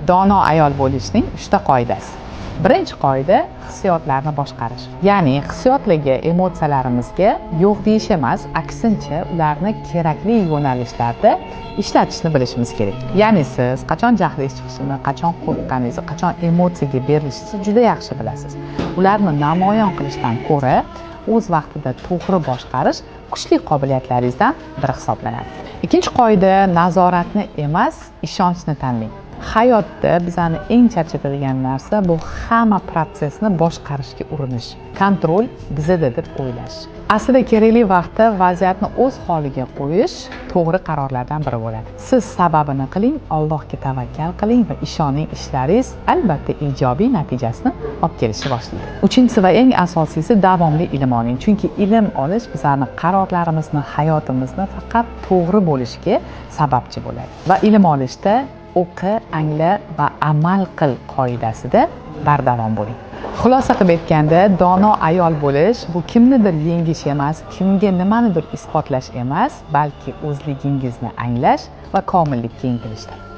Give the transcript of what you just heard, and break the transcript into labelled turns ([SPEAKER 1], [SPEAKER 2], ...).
[SPEAKER 1] Dono ayol bo'lishning uchta qoidasi. Birinchi qoida: hissiyotlarni boshqarish. Ya'ni hissiyotlarga, emotsiyalarimizga yo'q deyish emas, aksincha, ularni kerakli yo'nalishlarda ishlatishni bilishimiz kerak. Ya'ni siz qachon jahlingiz chiqishini, qachon qo'rqqaningizni, qachon emotsiyaga berilishingizni juda yaxshi bilasiz. Ularni namoyon qilishdan ko'ra o'z vaqtida to'g'ri boshqarish kuchli qobiliyatlaringizdan biri hisoblanadi. Ikkinchi qoida: nazoratni emas, ishonchni tanlang. Hayotda bizani eng charchatadigan narsa bu hamma protsessni boshqarishga urinish, контроль bizada deb o'ylash. Aslida kerakli vaqtda vaziyatni o'z holiga qo'yish to'g'ri qarorlardan biri bo'ladi. Siz sababini qiling, Allohga tavakkal qiling va ishoning, ishlaringiz albatta ijobiy natijasini olib kelishni boshlaydi. Uchinchisi va eng asosiysi: davomli ilm oling, chunki ilm olish bizani qarorlarimizni, hayotimizni faqat to'g'ri bo'lishiga sababchi bo'ladi. Va ilm olishda "o'qi, angla va amal qil" qoidasida bardavom bo'ling. Xulosa qilib aytganda, dono ayol bo'lish bu kimnidir yengish emas, kimga nimanidir isbotlash emas, balki o'zligingizni anglash va komillikka intilishdir.